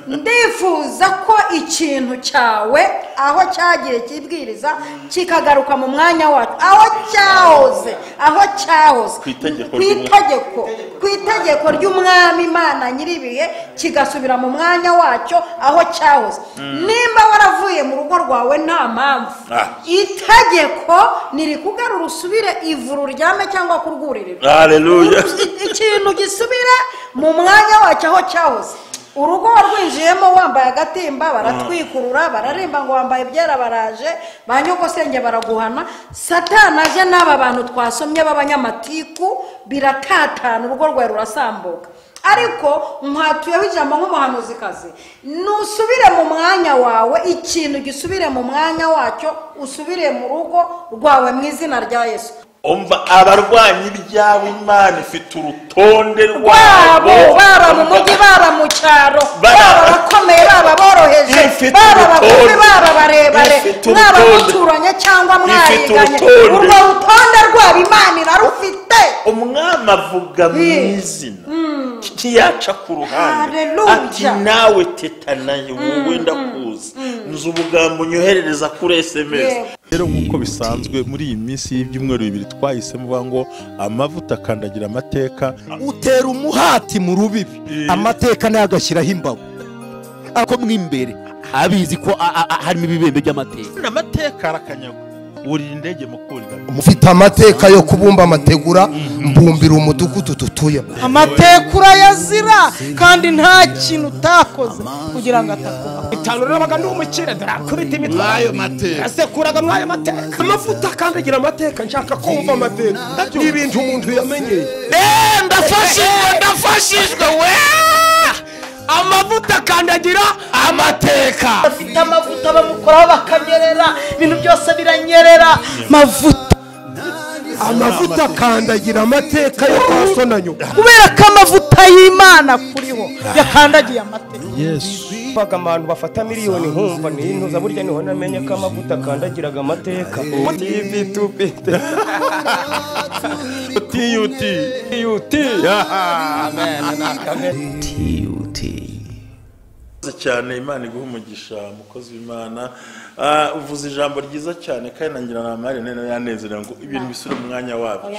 Ndifuza ko ikintu cyawe aho cyagiye kibwiriza kikagaruka mu mwanya wacu, aho cyahoze, aho cyahoze ku itegeko ry'umwami Imana nyiribihe, kigasubira mu mwanya wacyo aho cyahoze. Nimba waravuye mu rugo rwawe nta mpamvu, itegeko nirikugarura usubire ivuru ryame cyangwa kurwuririra. Haleluya. Ikintu gisubira mu mwanya wacyo aho cyahoze. Urugo warwinjiyemo wambaye agatimba, baratwikurura, bararimba ngo wambaye ibyera, baraje ba nyogosenge baraguhana. Satani aje n'aba bantu twasomye b'abanyamatiku, biratatana, urugo rwawe rurasambuka. Ariko nkwatuyeho ijambo nk'umuhanuzikazi, nusubire mu mwanya wawe, ikintu gisubire mu mwanya wacyo, usubire mu rugo rwawe mu izina rya Yesu. Umva, abarwanyi ibyawe Imana ifite urutonde rwabo, baba mu mujyi, baba mu cyaro, baba abakomeye, baba boroheje, baba abagufi, baba barebare, mwaba muturanye cyangwa mwariganye, urwo rutonde rwabo Imana irarufite. Umwami avuga mu izina, ntiyaca ku ruhande, ati nawe teta nawe wowe ndakuzi, nzi ubugambo unyoherereza kuri SMS. Rero nk'uko bisanzwe muri iyi minsi y'ibyumweru bibiri twahisemo ngo amavuta akandagira amateka, utera umuhati mu rubibi, amateka nayo agashyiraho imbago, ako mwimbere abizi ko harimo ibibembe by'amateka. Amateka arakanyagwa, urira indege mu kurira. Mufite amateka yo kubumba amategura, mbumbira umudugudu dutuyemo. Amateka urayazira kandi nta kintu utakoze kugira ngo atakuba. Itanu nabaga ndi umukire, ndarakubita imitwe ayo mateka, asekuraga mwayo mateka. Amavuta akandagira amateka, nshaka kumva amateka ni ibintu umuntu yamenyeye. Ndafashijwe, ndafashijwe we. Amavuta akandagira amateka. Afite amavuta bamukoraho bakanyerera, ibintu byose biranyerera. Mavuta, amavuta akandagira amateka yo kwa so na nyoko, kubera ko amavuta y'Imana kuriho yakandagiye amateka. Yesu baga abantu bafata miliyoni nkumva nintuza, burya niho namenye ko amavuta akandagiraga amateka. TV tupite TUT TUT. Amen. TUT cyane. Imana iguha umugisha mukozi w'Imana. Uvuze ijambo ryiza cyane kandi nangira na Mari nene yanezera ngo ibintu bisubire mu mwanya wabyo.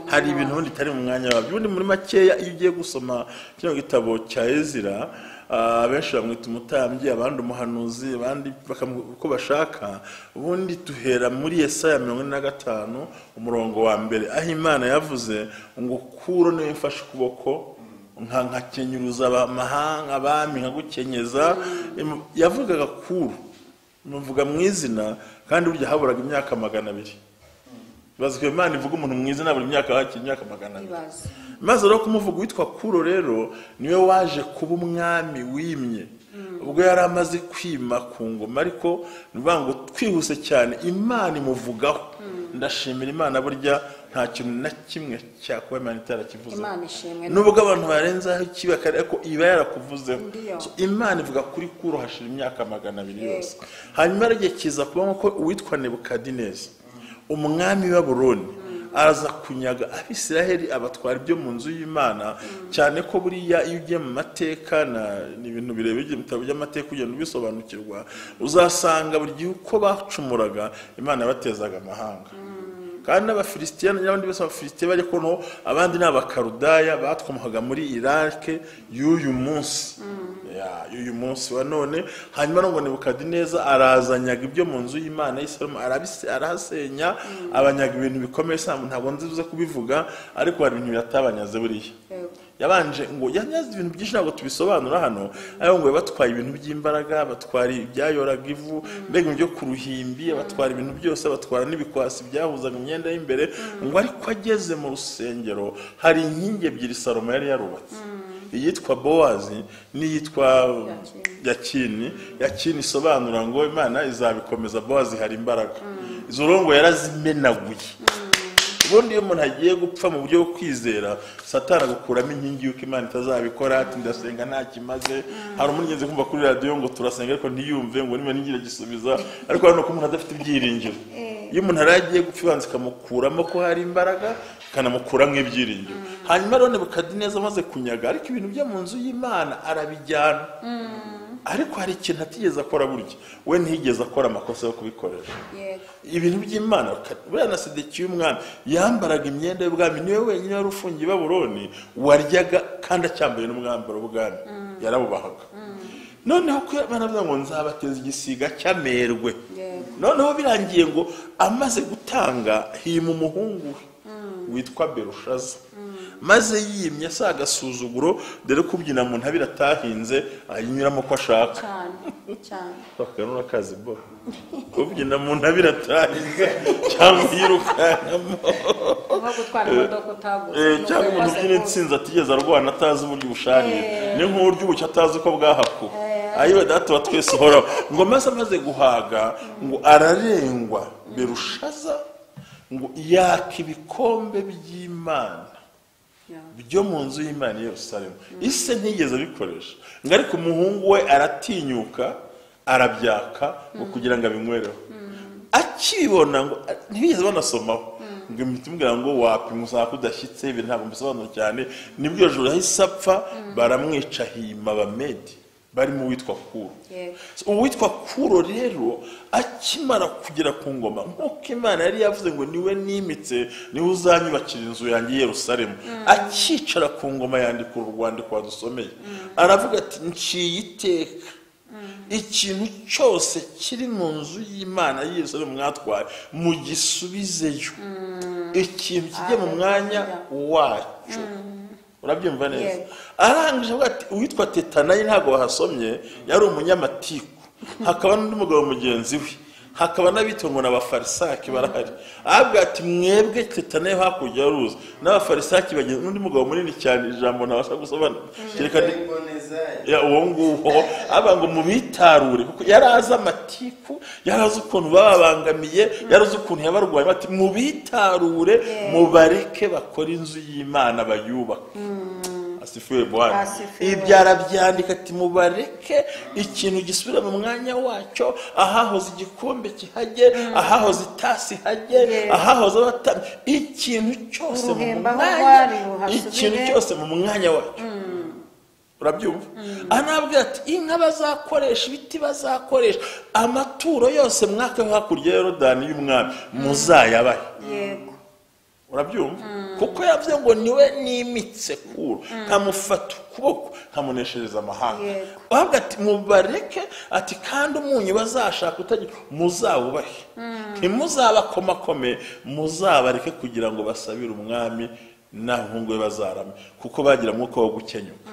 Hari ibintu ubundi bitari mu mwanya wabyo. Ubundi muri makeya iyo ugiye gusoma kino gitabo cya Ezira, abenshi bamwita umutambyi, abandi umuhanuzi, abandi uko bashaka. Ubundi duhera muri Yesaya 45 umurongo wa mbere, aho Imana yavuze ngo kuro niwe mfashe ukuboko nkakenyuruza amahanga, abami nkagukenyeza. Yavugaga kuro, muvuga mu izina, kandi burya haburaga imyaka 200. Bazi ko Imana ivuga umuntu mu izina buri myaka hakiri imyaka 200. Maze rero kumuvuga witwa Kuro rero niwe waje kuba umwami wimye, ubwo yari amaze kwima ku ngoma. Ariko ni ngo twihuse cyane Imana imuvugaho. Ndashimira Imana, burya nta kintu na kimwe cyakuba Imana itarakivuze. Nubwo abantu barenzaho ikibaka, ariko iba yarakuvuzeho. Imana ivuga kuri Kuro hashira imyaka 200 yose. Hanyuma aragiye kiza kuba nko uwitwa Nebukadineza umwami wa Babuloni araza kunyaga Abisiraheli abatwara ibyo mu nzu y'Imana. Cyane ko buriya iyo ugiye mu mateka ni ibintu birebire mu bitabo by'amateka ugenda ubisobanukirwa, uzasanga buri gihe uko bacumuraga Imana yabatezaga amahanga. Kandi n'Abafilisitiya n'abandi bose, Abafilisitiya bari kono, abandi ni Abakarudaya batwomokaga muri Iraq y'uyu munsi, y'uyu munsi wa none. Hanyuma ngo Nebukadineza arazanyaga ibyo mu nzu y'Imana y'Isalomo, arahasenya, abanyaga ibintu bikomeye. Ntabwo nzibuze kubivuga, ariko hari ibintu yatabanyaze buriya. Yabanje ngo yanyaze ibintu byinshi, ntabwo tubisobanura hano, ariko ngo batwaye ibintu by'imbaraga, batwara ibyayoraga ivu, mbega ibyo ku ruhimbi, batwara ibintu byose, batwara n'ibikwasi byahuzaga imyenda y'imbere. Ngo ariko ageze mu rusengero hari inkingi ebyiri Salomo yari yarubatse, iyitwa Bowazi n'iyitwa Yakini. Yakini isobanura ngo Imana izabikomeza, Bowazi hari imbaraga. Izo rongo yarazimenaguye. Ubundi iyo umuntu agiye gupfa mu buryo bwo kwizera, Satani agukuramo inkingi y'uko Imana itazabikora, ati ndasenga nta kimaze. Hari umuntu ugeze kumva kuri radiyo ngo turasenga ariko ntiyumve, ngo niba ntigire gisubiza. Ariko hano ko umuntu adafite ibyiringiro, iyo umuntu aragiye gupfa ibanza ikamukuramo ko hari imbaraga, ikanamukuramo ibyiringiro. Hanyuma rero Nebukadineza amaze kunyaga, ariko ibintu byo mu nzu y'Imana arabijyana. Ariko hari ikintu atigeze akora burya, we ntiyigeze akora amakosa yo kubikoresha. Ibintu by'Imana, buriya na Sedekiya umwami yambaraga imyenda y'ubwami, niwe wenyine wari ufungiye i Babuloni waryaga kandi acyambaye n'umwambaro w'ubwami, yarabubahaga. Noneho ko baravuga ngo nzabateza igisiga cy'amerwe. Noneho birangiye ngo amaze gutanga hima umuhungu we witwa Berushaza, maze yimye asa agasuzuguro, dore kubyina mu ntabire atahinze ayinyuramo ko ashaka. Cyane bakanura kazi bo kubyina mu ntabire atahinze cyangwa yirukanamo nko gutwara imodoka utaguze, cyangwa umuntu ubyina intsinzi atigeze arwana atazi uburyo busharira, ni nk'uburyo ubucyo atazi ko bwahakuwe. Ayiwe data wa twese uhoraho. Ngo maze amaze guhaga ngo ararengwa Berushaza, ngo yaka ibikombe by'Imana byo mu nzu y'Imana i Yerusalemu. Ise ntigeze abikoresha, ngo ariko umuhungu we aratinyuka arabyaka ngo kugira ngo abinywereho. Akibona ngo ntibigeze banasomaho, ngo imubwira ngo wapima usanga kudashyitse, ibi ntabwo mbisobanura cyane. Nibwo joro yahise apfa, baramwica hima Abamedi barimo uwitwa Kuro. Uwitwa Kuro rero akimara kugera ku ngoma, nk'uko Imana yari yavuze ngo niwe nimitse, niwe uzanyubakira inzu yanjye i Yerusalemu, akicara ku ngoma yandika uru rwandiko wadusomeye, aravuga ati nciye iteka ikintu cyose kiri mu nzu y'Imana y'i Yerusalemu mwatwaye mugisubizeyo, ikintu kijye mu mwanya wacyo. Urabyumva neza? Arangije avuga ati uwitwa Tetanayi ntabwo bahasomye, yari umunyamatiku, hakaba n'undi mugabo mugenzi we, hakaba n'abitwa ngo n'abafarisaki barahari. Avuga ati mwebwe Tetanayi hakurya y'uruzi n'abafarisaki bagenzi, n'undi mugabo munini cyane ijambo ntabasha gusobanura kereka ya uwo nguwo, aba ngo mubitarure, kuko yari azi amatiku, yari azi ukuntu bababangamiye, yari azi ukuntu yabarwaye. Bati mubitarure, mubareke bakore inzu y'Imana bayubake. Asifiwe Bwana. Ibyo arabyandika ati mubareke ikintu gisubira mu mwanya wacyo, ahahoze igikombe kihajye, ahahoze itasi hajye, ahahoze abatambyi, ikintu cyose mu mwanya, ikintu cyose mu mwanya wacyo. Urabyumva? Anabwira ati inka bazakoresha, ibiti bazakoresha, amaturo yose mwaka hakurya ya Yorodani y'umwami muzayabahe. Yego. Urabyumva? Kuko yavuze ngo niwe nimitse Kuro, nkamufata ukuboko nkamuneshereza amahanga. Avuga ati mubareke, ati kandi umunyu bazashaka utagira muzawubahe, ntimuzabakomakome, muzabareke kugira ngo basabire umwami n'abahungu be bazarame, kuko bagira umwuka wo gukenyuka.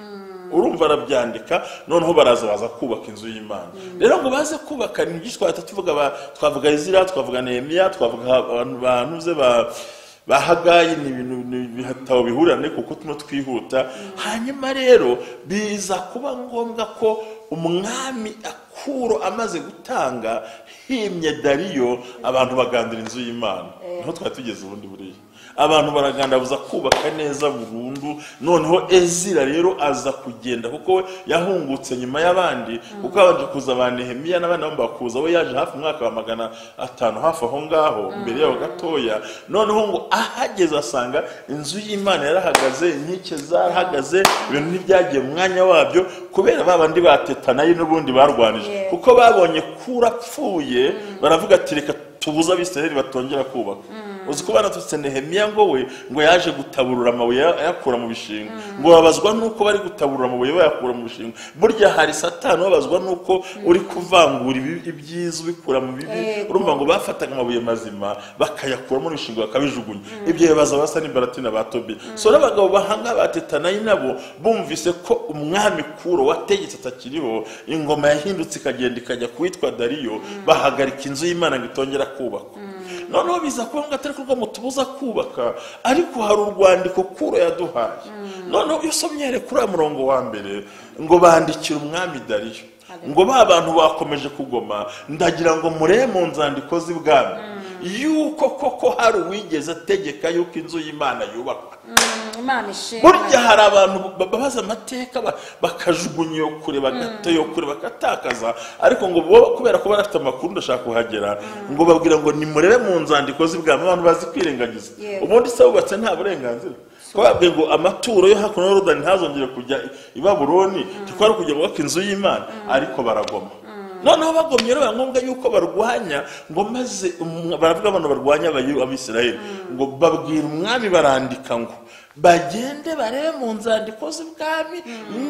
Urumva arabyandika. Noneho baraza baza kubaka inzu y'Imana. Rero ngo baze kubaka ni byinshi twavuga, twavuga Ezira, twavuga Nehemiya, twavuga abantu bantuze ba Hagayi, ni ibintu bitabo bihurane kuko tuno twihuta. Hanyuma rero biza kuba ngombwa ko umwami Akuro amaze gutanga himye Dariyo, abantu bagandira inzu y'Imana. Niho twari tugeze ubundi buriya abantu baragandabuza kubaka neza burundu. Noneho Ezira rero aza kugenda, kuko we yahungutse nyuma y'abandi, kuko abanje kuza ba Nehemiya n'abandi bakuza, we yaje hafi umwaka wa 500 hafi aho ngaho mbere yaho gatoya. Noneho ngo ahageze asanga inzu y'Imana yarahagaze, inkike zarahagaze, ibintu ntibyagiye mu mwanya wabyo, kubera babandi batetanayi n'ubundi barwanije, kuko babonye Kuro apfuye baravuga ati reka tubuze Abisirayeli batongera kubaka. Uzi ko banatutse Nehemiya ngo we ngo yaje gutaburura amabuye ayakura mu bishingo, ngo babazwa nuko bari gutaburura amabuye bayakura mu bishingo. Burya hari Satani babazwa nuko uri kuvangura ibyiza ubikura mu bibi. Urumva ngo bafataga amabuye mazima bakayakuramo n'ibishingo bakabijugunya. Ibyo bibaza basa n'Imbaratina ba Tobiya. So n'abagabo bahanga batetanayi nabo bumvise ko umwami Kuro wategetse atakiriho, ingoma yahindutse ikagenda ikajya kuwitwa Dariyo, bahagarika inzu y'Imana ngo itongera kubakwa. Noneho biza kuba ngo atari ko mutubuza kubaka, ariko hari urwandiko Kuro yaduhaye. Noneho iyo usomye kuri uyu murongo wa mbere ngo bandikira umwami Dariyo ngo ba bantu bakomeje kugoma, ndagira ngo murebe mu nzandiko z'ibwami yuko koko hari uwigeze ategeka yuko inzu y'Imana yubakwa. Burya hari abantu babaza amateka bakajugunya iyo kure, bagata iyo kure, bakatakaza, ariko ngo bo kubera ko barafite amakuru ndashaka kuhagera, ngo babwira ngo nimurebe mu nzandiko z'ibwami. Abantu bazi kwirengagiza, ubundi se wubatse nta burenganzira. Twabwiye ngo amaturo yo hakuno ya Yorodani ntazongere kujya i Babuloni, twari kujya kubaka inzu y'Imana, ariko baragoma. Noneho bagomye rero ngombwa yuko barwanya, ngo maze baravuga abantu barwanya Abisirayeli, ngo babwira umwami barandika ngo bagende barebe mu nzandiko z'ubwami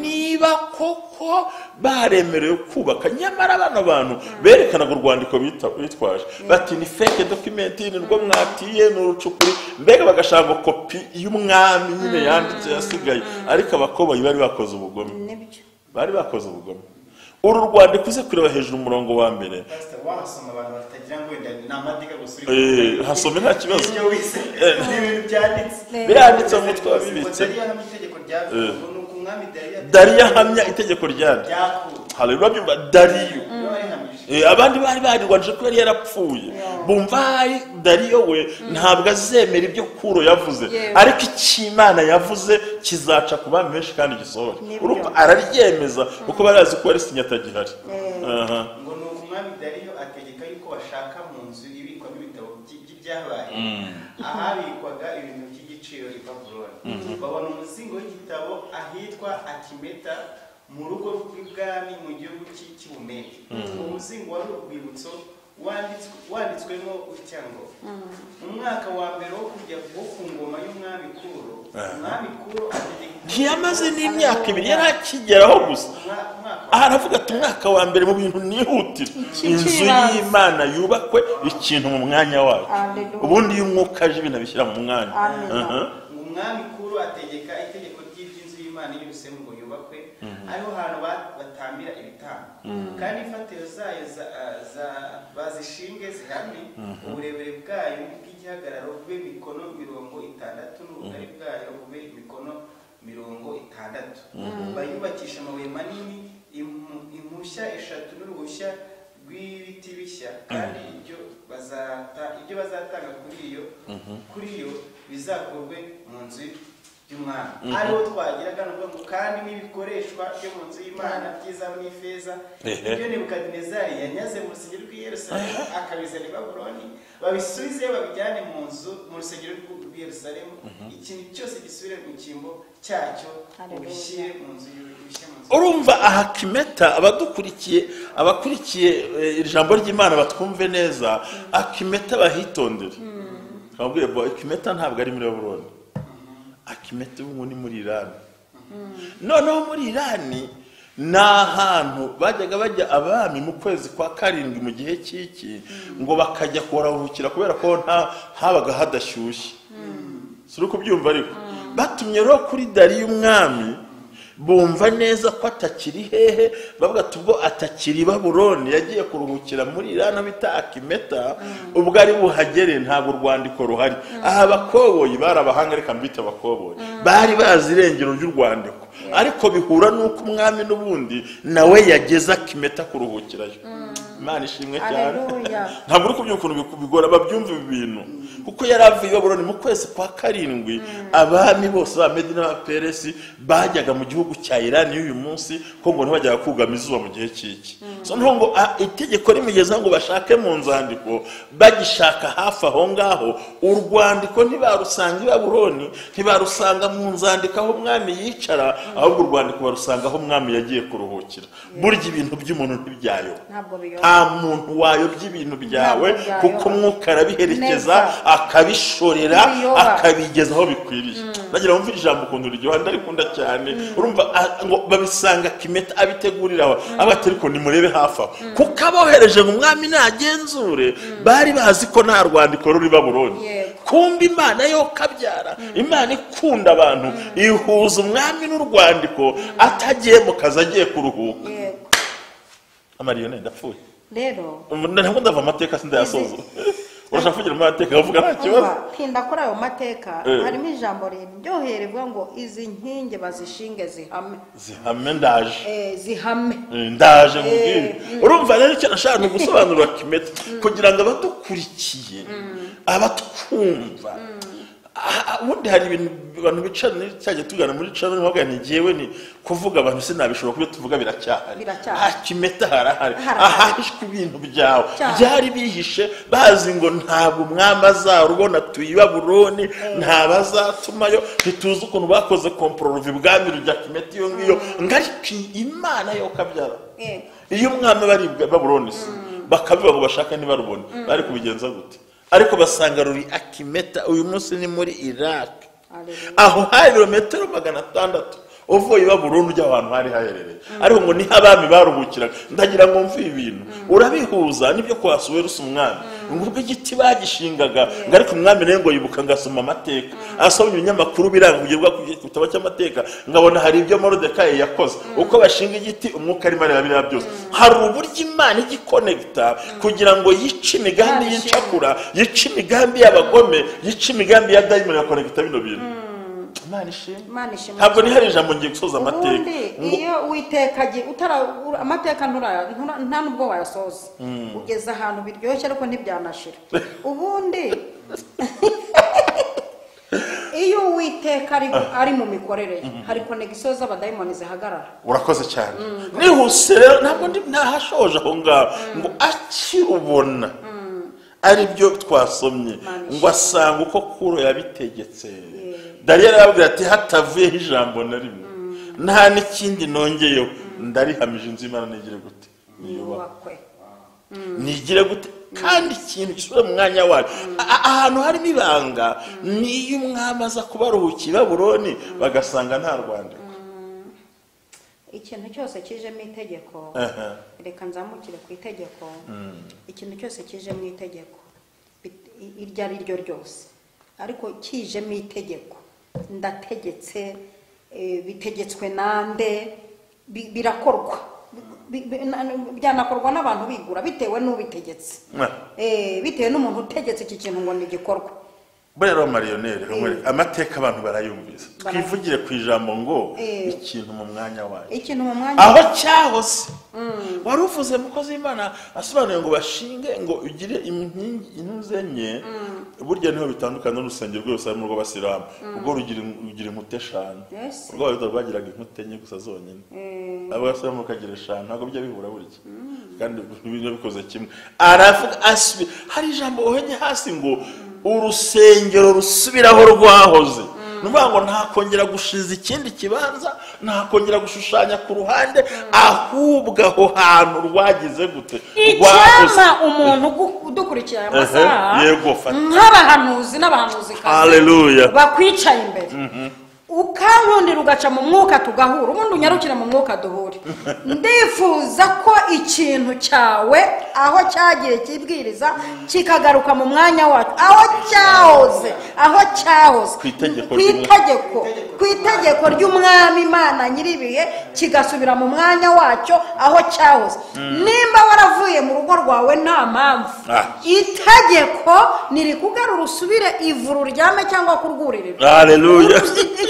niba koko baremerewe kubaka. Nyamara bano bantu berekanaga urwandiko bitwaje bati ni fake document, ni rwo mwatiye, ni urucukuri, mbega bagashaka kopi y'umwami nyine yanditse yasigaye. Ariko abakoboyi bari bakoze ubugome, bari bakoze ubugome. Uru rwandiko uze kureba hejuru umurongo wa mbere, hasome nta kibazo, biranditse mu mutwe wabibitse. Dariyo ahamya itegeko ryandi. Haleluya, Dariyo. Abandi bari barirwanije ko yari yarapfuye, bumva hari Dariyo we ntabwo azemera ibyo Kuro yavuze, ariko icyo Imana yavuze kizaca ku bami benshi kandi gisohore. Urumva araryemeza kuko barazi ko ari sinyatagihari. Ngo nuko umwami Dariyo ategeka yuko bashaka mu nzu ibikwamo ibitabo by'ibyabaye, ahabikwaga ibintu by'igiciro i Babuloni, babona umuzingo w'igitabo ahitwa Akimeta mu rugo rw'ibwami mu gihugu cy'Ubumedi. Umuzingo wari urwibutso wanditswemo utya ngo: mu mwaka wa mbere wo kujya ku ngoma y'umwami Kuro, umwami Kuro ategeka. Ntiyamaze n'imyaka ibiri yari akigeraho gusa, aravuga ati umwaka wa mbere mu bintu nihutira inzu y'Imana yubakwe, ikintu mu mwanya wayo. Ubundi iyo umwuka aje ibintu abishyira mu mwanya. Umwami Kuro ategeka itegeko ry'iby'inzu y'Imana i Yerusalemu ngo yubakwe, ariho hantu batambira ibitambo, kandi imfatiro zayo bazishinge zihamye, uburebure bwayo bw'igihagararo bube mikono 60 n'ubugari bwayo bube mikono 60. Bayubakisha amabuye manini, impushya 3 n'uruhushya rw'ibiti bishya, kandi ibyo bazatanga kuri yo bizakorwe mu nzu y'umwami. Ariho twagiraga ngo kandi n'ibikoreshwa byo mu nzu y'Imana by'izahabu n'ifeza, ibyo Nebukadinezari yanyaze mu rusengero rw'i Yerusalemu akabizana i Babuloni, babisubize babijyane mu nzu mu rusengero rw'i Yerusalemu, ikintu cyose gisubire mu cyimbo cyacyo, ubishyire mu nzu. Urumva aha Kimeta, abadukurikiye, abakurikiye ijambo ry'Imana batwumve neza, Akimeta bahitondere. Kababwiye bo Akimeta ntabwo ari muri Babuloni, Akimeta ubu ni muri Irani. Noneho muri Irani ni ahantu bajyaga bajya abami mu kwezi kwa 7 mu gihe cy'iki, ngo bakajya kuharuhukira kubera ko habaga hadashyushye. Si uri kubyumva? Ariko batumye rero kuri Dariyo umwami, bumva neza ko atakiri hehe, bavuga ati ubwo atakiri Babuloni yagiye kuruhukira muri Irani bita Akimeta, ubwo ari buhagere ntabwo urwandiko ruhari. Aha abakoboyi bari abahanga, reka mbite abakoboyi, bari bazi irengero ry'urwandiko, ariko bihura n'uko umwami n'ubundi nawe yageze Akimeta kuruhukirayo. Imana ishimwe cyane. Ntabwo uri kubyumva ukuntu bigora babyumva ibi bintu, kuko yari avuye i Babuloni mu kwezi kwa 7, abami bose ba Medi n'Abaperesi bajyaga mu gihugu cya Irani y'uyu munsi, ko ngo ntibajyaga kugama izuba mu gihe cy'iki. So ngo itegeko rimugeza ngo bashake mu nzandiko, bagishaka hafi aho ngaho urwandiko ntibarusanga i Babuloni, ntibarusanga mu nzandiko aho umwami yicara, ahubwo urwandiko barusanga aho umwami yagiye kuruhukira. Burya ibintu by'umuntu ntibyayoba, nta muntu wayobya ibintu byawe, kuko umwuka arabiherekeza akabishorera akabigeza aho bikwiriye. Nagira ngo mvire ijambo ukuntu riryoha, ndarikunda cyane. Urumva ngo babisanga Kimeta abitegurira aho, abati ariko nimurebe hafi aho, kuko abohereje ngo umwami nagenzure bari bazi ko nta rwandiko ruri Babuloni. Kumbe Imana yo kabyara, Imana ikunda abantu, ihuza umwami n'urwandiko, atagiye mu kazi agiye kuruhuka. Amariyone ndapfuye rero, ntabwo ndava amateka sindayasoza. Urashaka kugira amateka avuga nta kibazo. Tinda kuri ayo mateka, harimo ijambo riryoheye rivuga ngo izi nkingi bazishinge zihame. Zihame ndaje. Zihame. Ndaje mubwire. Urumva rero icyo nashaka ni gusobanura Kimeta kugira ngo abadukurikiye, abatwumva, Ubundi hari ibintu abantu bicara cyajya tugana muri channel bavuga nti ngewe ni kuvuga abantu sinabishobora kubyo tuvuga biracyahari. Akimeta harahari, ahahishwe ibintu byawe byari bihishe, bazi ngo ntabwo umwami azarubona tuyi Babuloni, ntabazatumayo, ntituzi ukuntu bakoze komprorovi bwami rujya Kimeta iyo ngiyo, ngariki Imana yo kabyara. Iyo umwami bari Babuloni se bakabiba ngo bashaka ntibarubone, bari kubigenza gute? Ariko basanga ruri Akimeta, uyu munsi ni muri Iraq. Aho hari kilometero 600 uvuye Babuloni ujya ahantu hari haherereye. Ariko ngo niho abami baruhukiraga. Ndagira ngo mve ibintu urabihuza nibyo kwa Asuwerusi umwami, ngo ubwo igiti bagishingaga, ngo ariko umwami nawe ngo yibuka ngasoma amateka, asoma ibinyamakuru biranga kugerwa ku gitabo cy'amateka, ngabona hari ibyo Moridekayi yakoze, uko bashinga igiti umwuka arimo areba biriya byose. Hari uburyo Imana igikonekita kugira ngo yice imigambi y'incakura, yice imigambi y'abagome, yice imigambi ya dayimoni, yakonekita bino bintu. Imana ishimwe. Ntabwo ni hari ijambo ngiye gusoza amateka. Iyo witeka utara amateka nta nubwo wayasoza, ugeze ahantu biryoshye ariko ntibyanashira. Ubundi iyo Uwiteka ari mu mikorere hari connection z'abadayimoni zihagarara. Urakoze cyane. Nihuse rero ntabwo ndi ntahashoje aho ngaho ngo akirubona ari byo twasomye, ngo asanga uko Kuro yabitegetse. Dariyo arababwira ati hatavuyeho ijambo na rimwe, nta n'ikindi nongeyeho, ndarihamije inzu y'Imana nigire gute niyubakwe, nigire gute, kandi ikintu gisubira mu mwanya wayo. Ahantu harimo ibanga niyo umwami aza kubaruhukira i Babuloni bagasanga nta rwandiko. Ikintu cyose kijemo itegeko, reka nzamukire ku itegeko. Ikintu cyose kijemo itegeko iryo ari ryo ryose, ariko kijemo itegeko, ndategetse, bitegetswe nande, birakorwa, byanakorwa n'abantu bigura bitewe n'ubitegetse, bitewe n'umuntu utegetse iki kintu ngo ni igikorwa. Buriya mariyoneri amateka abantu barayumvise, twivugire ku ijambo ngo ikintu mu mwanya wayo, ikintu mu mwanya aho cyahose. Wari uvuze mukozi w'Imana asobanuye ngo bashinge ngo ugire inkingi intuze enye, burya niho bitandukanye n'urusengero rwose harimo rw'abasilamu, ubwo rugira inkuta 5, urwo abayuda rwagiraga inkuta 4 gusa zonyine, abasilamu bakagira 5, ntabwo bijya bihura burya, kandi ibintu bikoze kimwe. Aravuga hari ijambo uhenye hasi ngo urusengero rusubiraho rwahoze. Nuvuga ngo nta kongera gushiza ikindi kibanza, nta kongera gushushanya ku ruhande, ahubwo aho hantu rwagize gute icyama umuntu udukurikira aya masaha nk'abahanuzi n'abahanuzikazi, haleluya, bakwicaye imbere, ukankundira ugaca mu mwuka tugahura, ubundi unyarukira mu mwuka duhure. Ndifuza ko ikintu cyawe aho cyagiye kibwiriza kikagaruka mu mwanya wacu, aho cyahoze, aho cyahoze, ku itegeko ry'umwami Imana nyiribihe, kigasubira mu mwanya wacyo aho cyahoze. Nimba waravuye mu rugo rwawe nta mpamvu, itegeko nirikugarura usubire ivuru ryame cyangwa kurwuririra. Haleluya.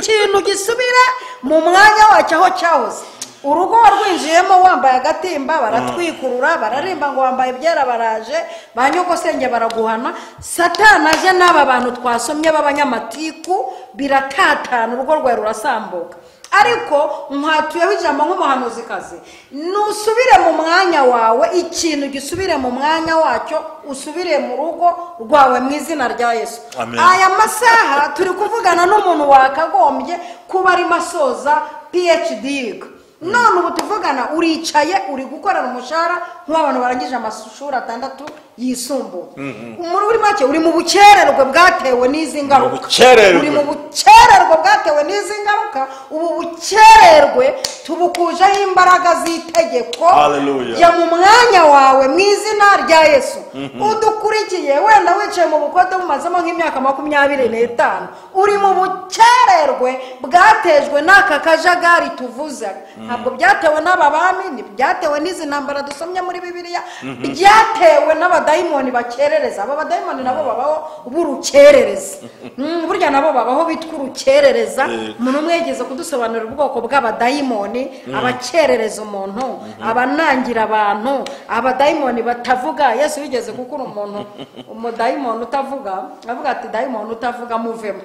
Ikintu gisubira mu mwanya wacyo aho cyahoze. Urugo warwinjiyemo wambaye agatimba, baratwikurura, bararimba ngo wambaye ibyera baraje, ba nyogosenge baraguhana. Satani aje n'aba bantu twasomye b'abanyamatiku, biratatana, urugo rwawe rurasambuka. Ariko nkwatuyeho ijambo nk'umuhanuzikazi, nusubire mu mwanya wawe, ikintu gisubire mu mwanya wacyo, usubire mu rugo rwawe mu izina rya Yesu. Aya masaha turi kuvugana n'umuntu wakagombye kuba arimo asoza PhD yiga, none ubu tuvugana uricaye uri gukorera umushahara nk'abantu barangije amashuri 6 yisumbuye. Muri make uri mu bukererwe bwatewe n'izi ngaruka, uri mu bukererwe bwatewe n'izi ngaruka. Ubu bukererwe tubukujeho imbaraga z'itegeko jya mu mwanya wawe mu izina rya Yesu. Udukurikiye wenda wicaye mu bukode bumazemo nk'imyaka 25, uri mu bukererwe bwatejwe n'aka kajagari tuvuze. Ntabwo byatewe n'aba bami, ntibyatewe n'izi ntambara dusomye muri muri Bibiliya byatewe n'abadayimoni bakerereza. Aba badayimoni nabo babaho burukerereza. Burya nabo babaho bitwa urukerereza. Umuntu umwe yigeze kudusobanurira ubwoko bw'abadayimoni, abakerereza umuntu, abanangira abantu, abadayimoni batavuga. Yesu yigeze gukura umuntu umudayimoni utavuga, avuga ati dayimoni utavuga muvemo.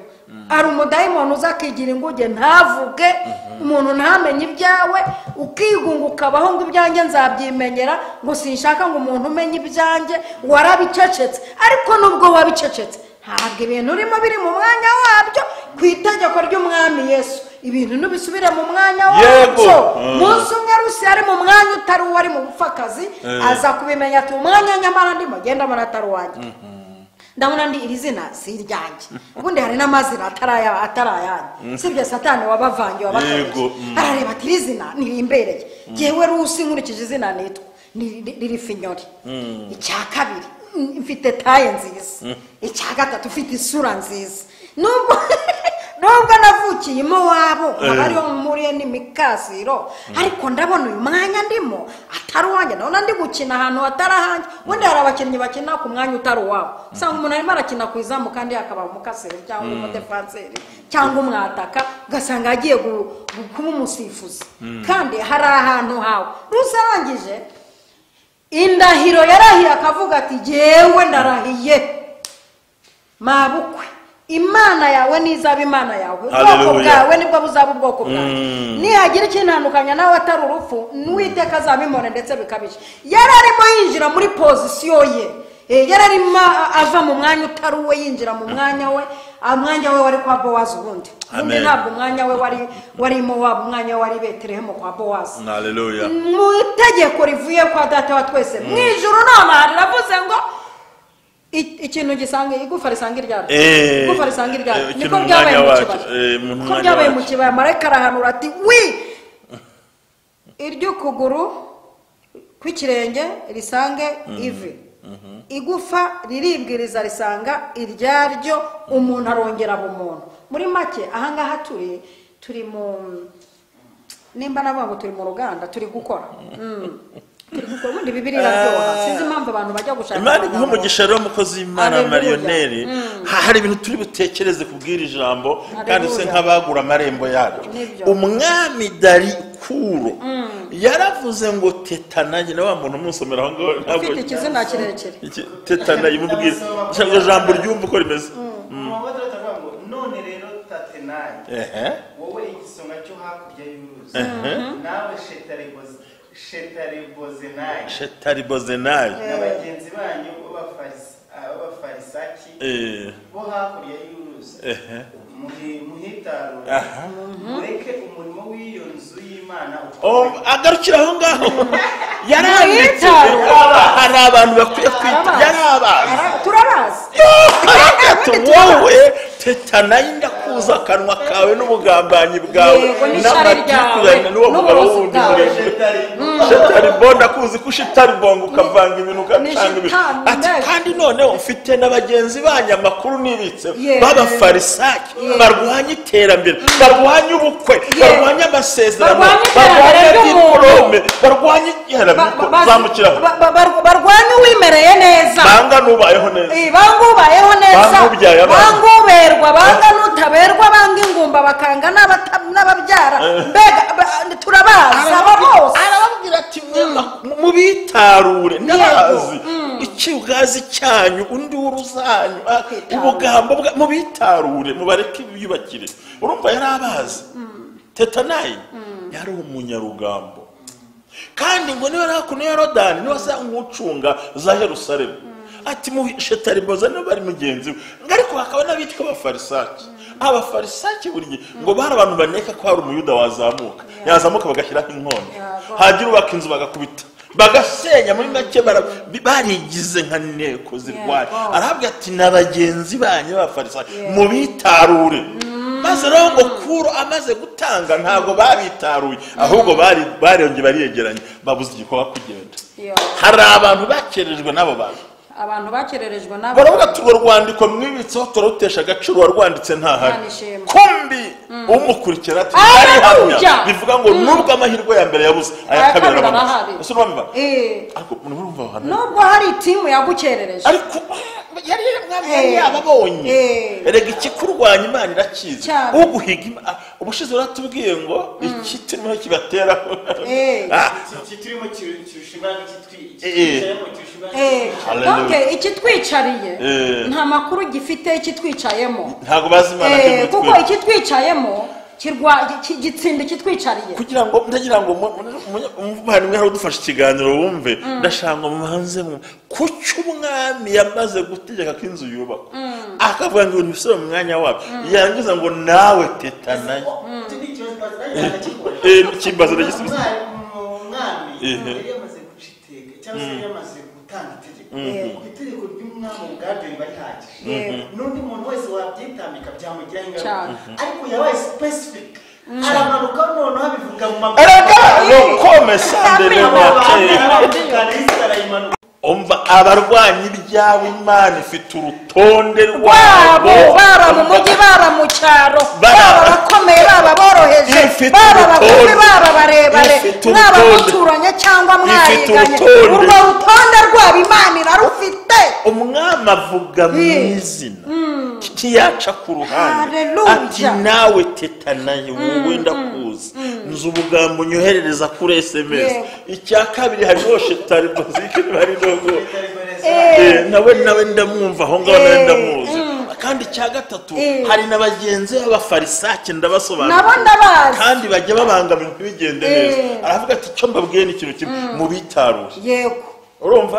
Ari umudayimoni uza akigira inguge ntavuge, umuntu ntamenye ibyawe, ukigunga ukabaho ngo ibyanjye nzabyimenyera, ngo sinshaka ngo umuntu umenye ibyanjye, warabicecetse. Ariko nubwo wabicecetse, ntabwo ibintu urimo biri mu mwanya wabyo. Ku itegeko ry'umwami Yesu, ibintu nubisubire mu mwanya wabyo. Munsi umwe Rusi ari mu mwanya utari uwari mu bupfakazi, aza kubimenya ati umwanya nyamara ndimo genda mbona atari uwanjye. Ndabona ndi iri zina si iryanjye. Ubundi hari n'amazina atarayanjye. Sibyo Satani wabavangiye wabakoresha. Arareba ati iri zina nirimbereye. Jewe Rusi nkurikije izina nitwa riri finyori. Icya kabiri mfite taye nziza. Icya gatatu mfite isura nziza. Nubwo navukiye Mowabu, abariho mpuriye n'imikasiro, ariko ndabona uyu mwanya ndimo atari uwanjye. Ndabona ndi gukina ahantu hatari ahanjye. Ubundi hari abakinnyi bakina ku mwanya utari uwabo. Usanga umuntu arimo arakina ku izamu kandi akaba umukaseri cyangwa umudefanseri cyangwa umwataka, ugasanga agiye kuba umusifuzi. Kandi hari ahantu hawe. Rusi arangije indahiro yarahiye akavuga ati jyewe ndarahiye mabukwe, Imana yawe nizaba Imana yawe, ubwoko bwawe nibwo buzaba ubwoko bwawe. Nihagira ikintandukanya nawe atari urupfu, n'Uwiteka azabimone ndetse bikabije. Yari arimo yinjira muri pozisiyo ye, yari arimo ava mu mwanya utari uwe yinjira mu mwanya we. Umwanya we wari kwa Bowazi. Ubundi ntabwo umwanya we wari Mowabu, umwanya we wari Betelehemu kwa Bowazi. Haleluya. Mu itegeko rivuye kwa data wa twese mu ijuru none riravuze ngo ikintu gisanga igufa risanga iryaryo, igufa risanga iryaryo. Niko byabaye mu kibaya, niko byabaye mu kibaya. Marayika arahanura ati wi iry'ukuguru kw'ikirenge risange ivi, igufa riribwiriza risanga iryaryo, umuntu arongera bumuntu. Muri make ahangaha turi mu nimba navuga ngo turi mu ruganda, turi gukora. Ubundi Bibiliya iraryoha, sinzi impamvu abantu bajya gushaka. Imana iguhe umugisha rero mukozi w'Imana Mariyoneri. Hari ibintu turi butekereze kubwira ijambo kandi se nk'abagura amarembo yaryo. Umwami Darikuro yaravuze ngo tetanaye na wa muntu umusomera aho ngaho, ntabwo ufite ikizina kirekire. Tetanaye imubwira iryo jambo ryumva uko rimeze. None rero Tatenayi, wowe igisonga cyo hakurya y'uruzi, nawe Shetaribozenayi na bagenzi banyu b'Abafarisaki bo hakurya y'uruzi, muhitarure, mureke umurimo w'iyo nzu y'Imana. Agarukira aho ngaho. Yaranditse hari abantu bakwiye kwita, yarabazi, turabazi. Wowe Tetanayi ndakuza akanwa kawe n'ubugambanyi bwawe n'amatiku yawe n'uwo mugabo wundi muremure Shetaribonda, ndakuzi ko ushitaribonga ukavanga ibintu ugacanga ibintu. Ati kandi noneho mfite na bagenzi banyu amakuru nibitse b'Abafarisaki barwanya iterambere, barwanya ubukwe, barwanya amasezerano, barwanya diporome, barwanya zamukiraho, barwanya uwimereye neza, banga n'ubayeho neza, banga ubayeho neza, banga uberwa, banga n'utaberwa, banga ingumba, bakanga n'ababyara. Mbega turabazi aba bose. Arababwira ati mubitarure, ndabazi ikigazi cyanyu, unduru zanyu, ubugambo mubitarure, mubareke biyubakire. Urumva yari abazi. Tetanayi yari umunyarugambo. Kandi ngo niba hakuno ya Yorodani niba asa nk'ucunga za Yerusalemu. Ati mu Shetariboza niba bari mugenzi we. Ariko hakaba n'abitwa Abafarisaki. Abafarisaki buri gihe ngo bari abantu baneka ko hari umuyuda wazamuka. Yazamuka bagashyiraho inkono. Hagira ubaka inzu bagakubita. Bagasenya. Muri make barigize nka nteko zirwaye. Arahabwa ati na bagenzi banyu b'Abafarisaki mubitarure. Maze rero ngo Kuro amaze gutanga ntabwo babitaruye, ahubwo barongeye bariyegeranye, babuze igikorwa kugenda. Hari abantu bakerejwe n'abo bantu. Abantu bakererejwe nabo baravuga ati urwo rwandiko mwibitseho turarutesha agaciro, warwanditse ntahari. Kumbi umukurikira ati arihamya, bivuga ngo nubwo amahirwe ya mbere yabuze aya kabiri arahari. Ese urumva ariko murumva hano nubwo hari timu yagukerereje, ariko yari mwami yababonye. Erega ikikurwanya Imana irakizi, uguhiga ubushize uratubwiye ngo iki turimo kibatera, iki turimo kirusha imbaraga, ikitwicayemo kirusha imbaraga. Donc ikitwicariye nta makuru gifite ikitwicayemo, ntago bazi Imana kuko ikitwicayemo gitsinda ikitwicariye. Kugira ngo ndagira ngo umuvandimwe hari udufasha ikiganiro wumve, ndashaka ngo mubanze kuki umwami yamaze gutegeka ko inzu yubakwa akavuga ngo ibintu bisubire mu mwanya wabyo, yarangiza ngo nawe teta nayo kimbaza ndagisubiza. Umwami yari yamaze guca iteka cyangwa se yari yamaze gutanga itegeko, itegeko ry'umwami ubwaryo riba rihagije, n'undi muntu wese wabyitambika byamugiraho ingaruka, ariko yabaye specific aramanuka noneho abivuga mu magambo. Umva abarwanyi ibyawe Imana ifite urutonde rwabo, baba mu mujyi, baba mu cyaro, baba abakomeye, baba boroheje, baba abagufi, baba barebare, mwaba muturanye cyangwa mwariganye, urwo rutonde rwabo Imana irarufite. Umwami avuga mu izina ntiyaca ku ruhande, ati nawe teta nayo wowe ndakuzi, nzi ubugambo nyoherereza kuri SMS. Icya kabiri hariho shetari bozike bari dogo nawe ndamwumva aho ngaho, nawe ndamuzi. Kandi icya gatatu hari na bagenzi b'abafarisake ndabasobanurira kandi bajya babangamira ntibigende neza. Aravuga ati icyo mbabwiye ni ikintu kimwe, mubitarure. Yego, urumva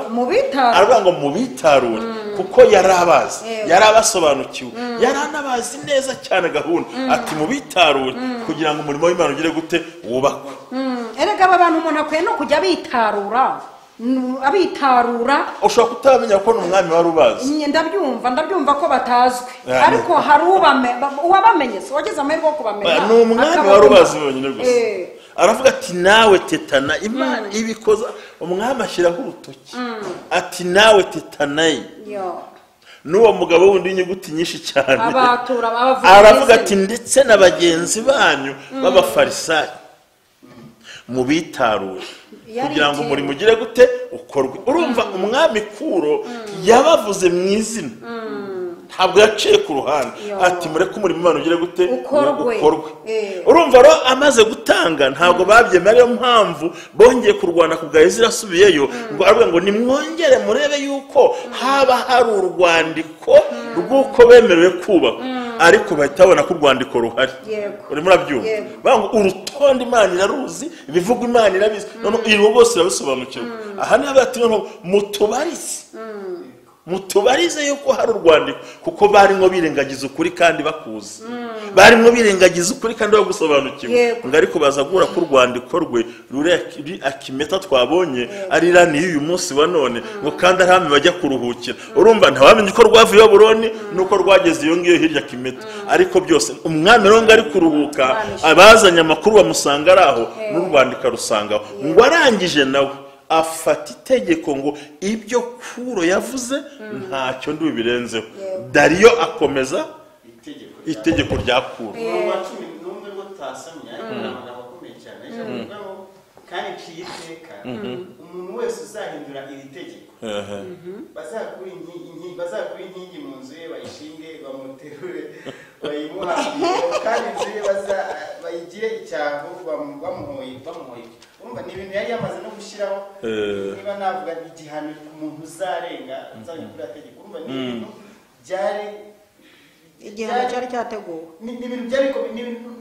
aravuga ngo mubitarure kuko yari abazi, yari abasobanukiwe, yari anabazi neza cyane gahunda. Ati mubitarure kugira ngo umurimo w'Imana ugire gute wubakwe. Erega aba bantu umuntu akwiye no kujya bitarura, abitarura. Ushobora kutamenya ko n'umwami wari ubazi. Ndabyumva ko batazwi, ariko hari uwabamenye, se wagize amahirwe yo kubamenya, ni umwami wari ubazi wenyine gusa. Aravuga ati nawe tetana, Imana ibikoza umwami ashyiraho urutoki ati nawe tetanaye. N'uwo mugabo wundi w'inyuguti nyinshi cyane aravuga ati ndetse na bagenzi banyu b'abafarisayo mubitarure kugira ngo umurimo ugire gute ukorwe. Urumva umwami Kuro yabavuze mu izina, ntabwo yaciye ku ruhande, ati mureke umurimo Imana ugire gute ukorwe. Urumva rero amaze gutanga ntabwo babyemera, ariyo mpamvu bongeye kurwana ku bwa Ezira asubiyeyo, ngo aravuga ngo nimwongere murebe yuko haba hari urwandiko rw'uko bemerewe kubaka, ariko bahita babona ko urwandiko ruhari. Urimo urabyumva, bavuga urutonde Imana iraruzi, ibivugwa Imana irabizi, none iri bose irabisobanukirwa. Aha niho bati noneho mutubarize, mutubarize yuko hari urwandiko, kuko barimo birengagiza ukuri kandi bakuzi, barimo birengagiza ukuri kandi bagusobanukiwe. Ngo ariko baza guhura ko urwandiko rwe ruri akimeta twabonye ari rani y'uyu munsi wa none, ngo kandi ari hamwe bajya kuruhukira. Urumva ntawamenye uko rwavuye i Babuloni nuko rwageze iyo ngiyo hirya Kimeta, ariko byose umwami rero ngo ari kuruhuka, abazanye amakuru bamusanga ari aho n'urwandiko rusangaho. Ngo arangije nawe afata itegeko ngo ibyo Kuro yavuze ntacyo ndi birenzeho. Dariyo akomeza itegeko rya Kuro. Kandi nciye iteka umuntu wese uzahindura iri tegeko, bazakura inkingi mu nzu ye bayishinge, bamuterure bayimuhambire, kandi inzu ye bayigire icyago bamuhoye. Urumva ni ibintu yari yamaze no gushyiraho, niba navuga igihano ku muntu uzarenga uzajya kuri tegeko. Urumva ni ibintu byari igihano cyari cyateguwe, ni ibintu byari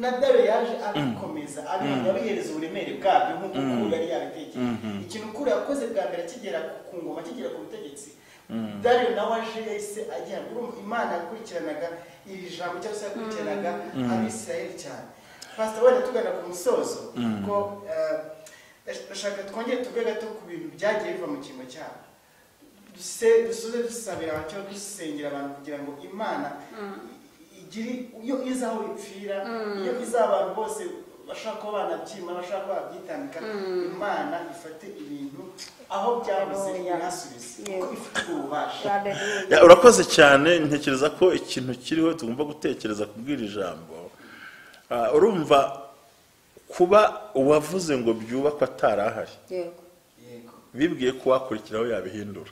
na Dariyo yaje abikomeza, abihereza uburemere bwabyo nk'uko Kuro yari yabitekereje. Ikintu Kuro yakoze bwa mbere akigera ku ngoma, akigera ku butegetsi, Dariyo nawe aje yahise agihana. Urumva Imana yakurikiranaga iri jambo cyangwa se yakurikiranaga Abisirayeli cyane. Pastor, wenda tugana ku musozo, ko ndashaka twongere tuvuge gato ku bintu byagiye biva mu cyimbo cyabo, dusoze dusabira abantu cyangwa dusengera abantu kugira ngo Imana igire iyo iza aho ipfira, iyo iza abantu bose bashaka kuba banabyima, bashaka kuba babyitambika, Imana ifate ibintu Aho byabuze bihasubize kuko ifite ububasha. Urakoze cyane. Ntekereza ko ikintu kiriho tugomba gutekereza kubwira ijambo. Urumva kuba uwavuze ngo byubakwa atarahari, bibwiye ko wakurikiraho yabihindura,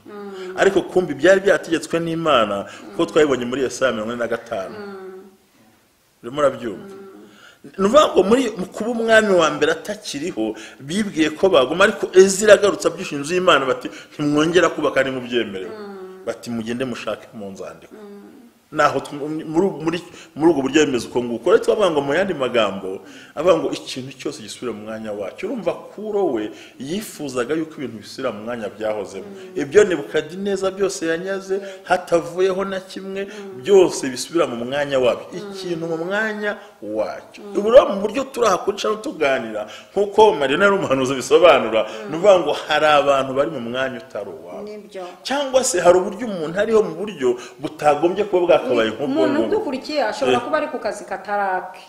ariko kumbi byari byategetswe n'Imana kuko twabibonye muri Yesaya 45. Urimo urabyumva? Nuvuga ngo muri kuba umwami wa mbere atakiriho bibwiye ko baguma, ariko Ezira agarutse abyisha inzu y'Imana bati ntimwongera kubaka nimubyemerewe, bati mugende mushake mu nzandiko. Naho muri ubwo buryo bimeze uko nguko. Rero twavuga ngo mu yandi magambo avuga ngo ikintu cyose gisubira mu mwanya wacyo. Urumva Kuro we yifuzaga yuko ibintu bisubira mu mwanya byahozemo. Ibyo Nebukadineza byose yanyaze hatavuyeho na kimwe, byose bisubira mu mwanya wabyo, ikintu mu mwanya wacyo. Ubu rero mu buryo turi aha kuri channel tuganira nkuko Marina yari umuhanuzi bisobanura, ni ukuvuga ngo hari abantu bari mu mwanya utari uwabo, cyangwa se hari uburyo umuntu ariho mu buryo butagombye kuba bwakabaye nk'ubwo. Umuntu udukurikiye ashobora kuba ari ku kazi katarake,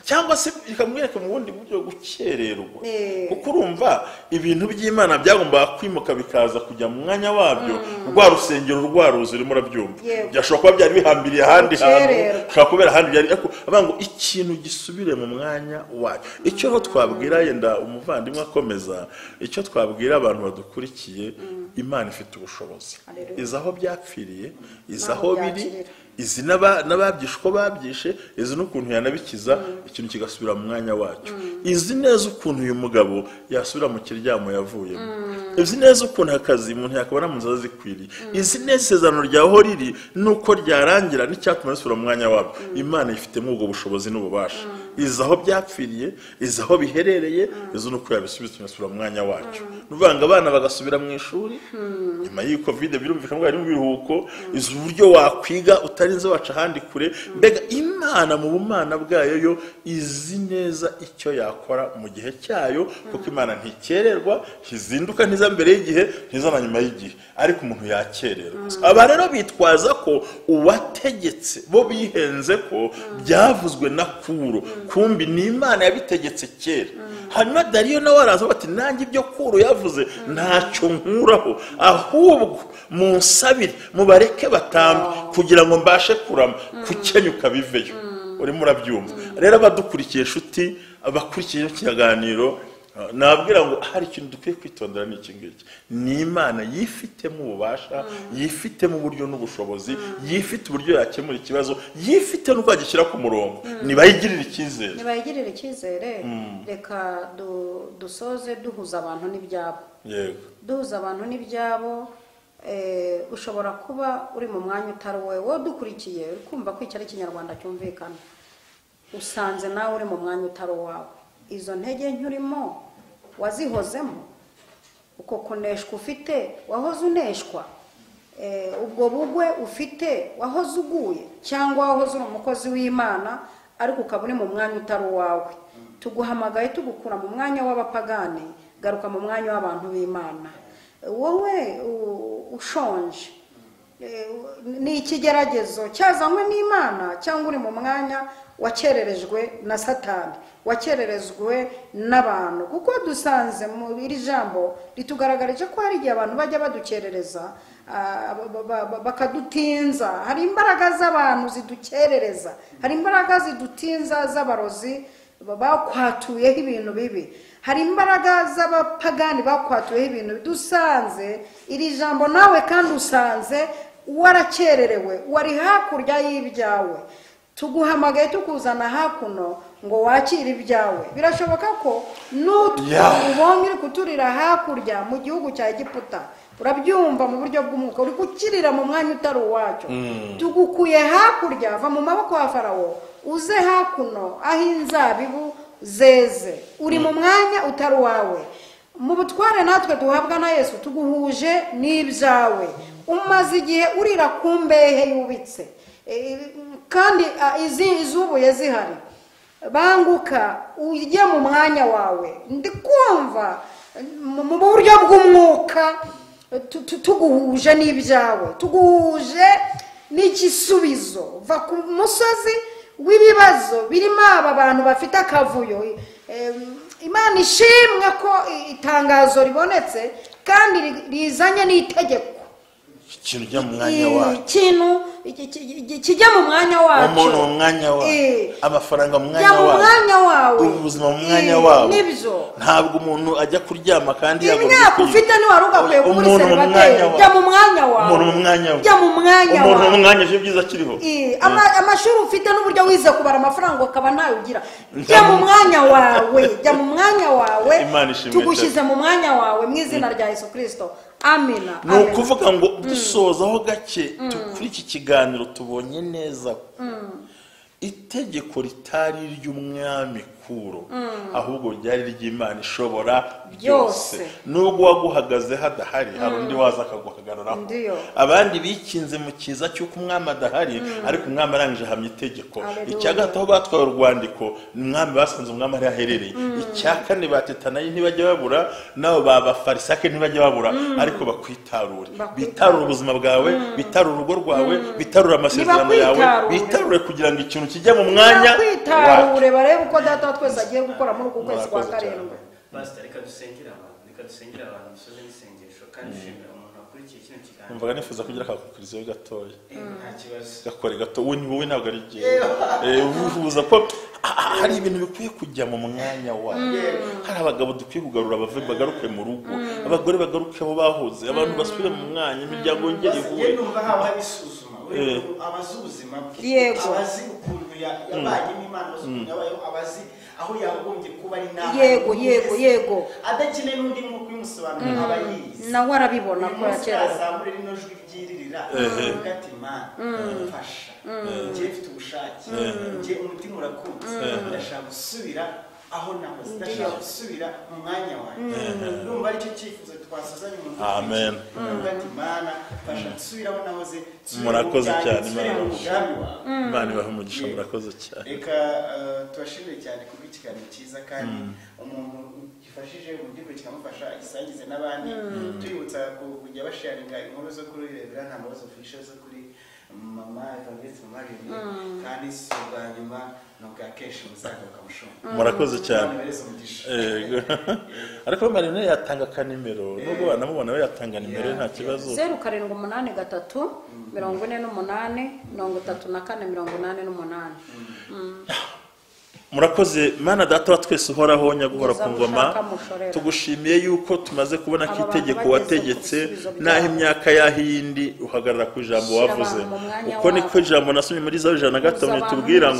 cyangwa se bikamwereka mu bundi buryo gukererwa, kuko urumva ibintu by'Imana byagombaga kwimuka bikaza kujya mu mwanya wabyo. Rwa rusengero rwa ruzi urimo urabyumva, byashobora kuba byari bihambiriye ahandi hantu, bishobora kubera ahandi byari, ariko avuga ngo ikintu gisubire mu mwanya wacyo. Icyo rero twabwira yenda umuvandimwe akomeza, icyo twabwira abantu badukurikiye, Imana ifite ubushobozi, izi aho byapfiriye, izi aho biri, izi n'ababyishe uko babyishe, izi n'ukuntu yanabikiza ikintu kigasubira mu mwanya wacyo, izi neza ukuntu uyu mugabo yasubira mu kiryamo yavuyemo, izi neza ukuntu akazi umuntu yakabona mu nzira zikwiriye, izi neza isezerano ryaho riri nuko ryarangira n'icyatuma risubira mu mwanya wabyo. Imana ifitemo ubwo bushobozi n'ububasha, izi aho byapfiriye, izi aho biherereye, izi n'uko yabisubiza igasubira mu mwanya wacyo. Nuvuga ngo abana bagasubira mu ishuri nyuma y'iyi Covid, birumvikana ko ari mu biruhuko, izi uburyo wakwiga utarinze waca ahandi kure. Mbega Imana mu bumana bwayo yo izi neza icyo yakora mu gihe cyayo, kuko Imana ntikererwa, ntizinduka, ntiza mbere y'igihe, ntiza na nyuma y'igihe, ariko umuntu yakererwa. Aba rero bitwaza ko uwategetse bo bihenze ko byavuzwe na Kuro, kumbi ni Imana yabitegetse kera. Hanyuma Dariyo nawe araza bati nanjye ibyo Kuro yavuze ntacyo nkuraho, ahubwo munsabire mubareke batambe kugira ngo mbashe kurama, kukenyuka biveyo. Urimo urabyumva? Rero abadukurikiye inshuti, abakurikiye ikiganiro, nabwira ngo hari ikintu dukwiye kwitondera, ni iki ngiki: ni Imana yifitemo ububasha, yifitemo uburyo n'ubushobozi, yifite uburyo yakemura ikibazo, yifite n'uko yagishyira ku murongo. Nibayigirire icyizere, nibayigirire icyizere. Reka dusoze duhuza abantu n'ibyabo. Yego, duhuza abantu n'ibyabo. Ushobora kuba uri mu mwanya utari wowe, wowe dukurikiye uri kumva ko icyo ari Ikinyarwanda cyumvikana, usanze nawe uri mu mwanya utari uwawe. Izo ntege nkurimo wazihozemo, uko kuneshwa ufite wahoze uneshwa, ubwo bugwe ufite wahoze uguye, cyangwa wahoze uri umukozi w'Imana ariko ukaba uri mu mwanya utari uwawe. Tuguhamagaye tugukura mu mwanya w'abapagani, garuka mu mwanya w'abantu b'Imana. Wowe ushonje, ni ikigeragezo cyazanywe n'Imana, cyangwa uri mu mwanya wakererejwe na Satani, wakererezwe n'abantu? Kuko dusanze mu iri jambo ritugaragarije ko hari igihe abantu bajya badukerereza, bakadutinza. Hari imbaraga z'abantu zidukerereza, hari imbaraga zidutinza z'abarozi bakwatuyeho ibintu bibi, hari imbaraga z'abapagani bakwatuyeho ibintu. Dusanze iri jambo nawe kandi usanze warakererewe, wari hakurya y'ibyawe, tuguhamagaye tukuzana hakuno ngo wakire ibyawe. Birashoboka ko n'utwo ubonye uri kuturira hakurya mu gihugu cya Egiputa, urabyumva mu buryo bw'umwuka, uri gukirira mu mwanya utari uwacyo. Tugukuye hakurya, va mu maboko ya Farawo uze hakuno aho inzabibu zeze. Uri mu mwanya utari uwawe. Mu butware natwe duhabwa na Yesu tuguhuje n'ibyawe. Umaze igihe urira ku mbehe yubitse, kandi izubuye zihari. Banguka ujye mu mwanya wawe. Ndi kumva mu buryo bw'umwuka tuguhuje n'ibyawe, tuguhuje n'igisubizo. Va ku musozi w'ibibazo birimo aba bantu bafite akavuyo, Imana ishimwe ko itangazo ribonetse kandi rizanye n'itegeko. Ikintu kijya mu mwanya wacu, ikintu kijya mu mwanya wacu, umuntu mu mwanya wawe, amafaranga mu mwanya wawe, ubuzima mu mwanya wawe. Nibyo. Ntabwo umuntu ajya kuryama kandi yagombye imyaka ufite ntiwari ugakwiye kuba uri seribateri. Jya mu mwanya wawe, umuntu mu mwanya wawe, jya mu mwanya wawe, umuntu mu mwanya ivyo byiza kiriho. Amashuri ufite n'uburyo wize kubara amafaranga ukaba ntayo ugira, jya mu mwanya wawe, jya mu mwanya wawe, tugushyize mu mwanya wawe mu izina rya Yesu Kristo. Amina. Ni ukuvuga ngo dusozaho gake kuri iki kiganiro tubonye neza itegeko ritari ry'umwami Kuro, ahubwo ryari ry'Imana ishobora byose. Nubwo waguhagaze hadahari, hari undi waza akaguhagararaho. Abandi bikinze mu kiza cy'uko umwami adahari, ariko umwami arangije ahamya itegeko. Icya gatatu aho batwaye urwandiko, umwami basanze umwami ari aherereye. Icya kane batetanayi ntibajya babura, nabo babafarisake ntibajya babura, ariko bakwitarure. Bitarure ubuzima bwawe, bitarure urugo rwawe, bitarure amasezerano yawe, bitarure kugira ngo ikintu kijye mu mwanya wawe. Barebe uko data twese agiye gukora muri uku kwezi kwa karindwi. Pastor, reka dusengere abantu, reka dusengere abantu dusoze n'isengesho kandi dushimira umuntu wakurikiye kino kiganiro. Numvaga nifuza kugira akakonkuriziyo gatoya. Nta kibazo. Gakore gato, wowe ntabwo ari igihe. Uvuza ko hari ibintu bikwiye kujya mu mwanya wawe. Hari abagabo dukwiye kugarura bave bagaruke mu rugo, abagore bagaruke aho bahoze, abantu basubire mu mwanya, imiryango yongere ihure. Numva hawe bisuzuma, abazi ubuzima bwe, abazi ukuntu yabanye n'Imana, abazi ukuntu yabayeho, abazi aho yagombye kuba ari naho. Yego, yego, yego. Adakeneye n'undi mwuka ubimusobanurira, aba yize. Nawe arabibona ko yakera. Azamure rino jwi ryiririra, avuga ati Mana mfasha, njye mfite ubushake, njye umutima urakunze, ndashaka gusubira aho nahoze, ndashaka gusubira mu mwanya wanjye. Ndumva aricyo cyifuzo twasuzanye umuntu. Amen. Avuga ati Mana mfasha gusubira aho nahoze. Murakoze cyane, Imana ibahe umugisha, murakoze cyane. Reka tubashimire cyane kubw'ikiganiro cyiza kandi umuntu gifashije mu gihugu kikamufasha agisangize n'abandi. Tuyibutsa kujya basharinga inkuru zo kuri Rebera nta mbabazi official zo kuri Mama Evangelist Mama Rene, kandi si ubwa nyuma ni ubwa kenshi muzagaruka mushumba. Murakoze cyane. Ariko Marine yatanga akanimero, nubwo banamubona we yatanga nimero nta kibazo. 0783 48 34 88. Murakoze. Mana data wa twese uhoraho nyaguhora ku ngoma, tugushimiye yuko tumaze kubona ko itegeko wategetse naho imyaka yahindi uhagarara ku ijambo wavuze. Uko niko ijambo nasomye muri Zaburi 105 ritubwira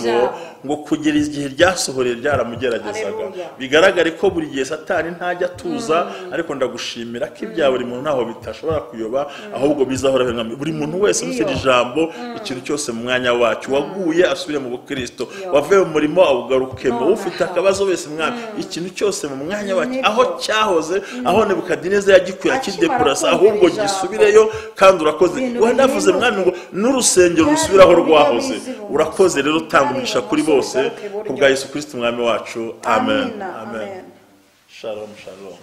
ngo kugera igihe ryasohoreye ryaramugeragezaga. Bigaragare ko buri gihe Satani ntajya atuza, ariko ndagushimira ko ibya buri muntu ntaho bitashobora kuyoba, ahubwo bizahora buri muntu wese mushyira ijambo ikintu cyose mu mwanya wacu. Waguye asubire mu bukristo, wavuye mu murimo awugarukemo, ufite akabazo wese mwami, ikintu cyose mu mwanya wacu aho cyahoze, aho Nebukadineza yagikuye akidepurasa, ahubwo gisubireyo. Kandi urakoze, wanavuze mwami ngo n'urusengero rusubiraho rwahoze. Urakoze rero, tanga umugisha kuri bose ku bwa Yesu Kristo umwami wacu. Amen. Amen. Shalom, shalom.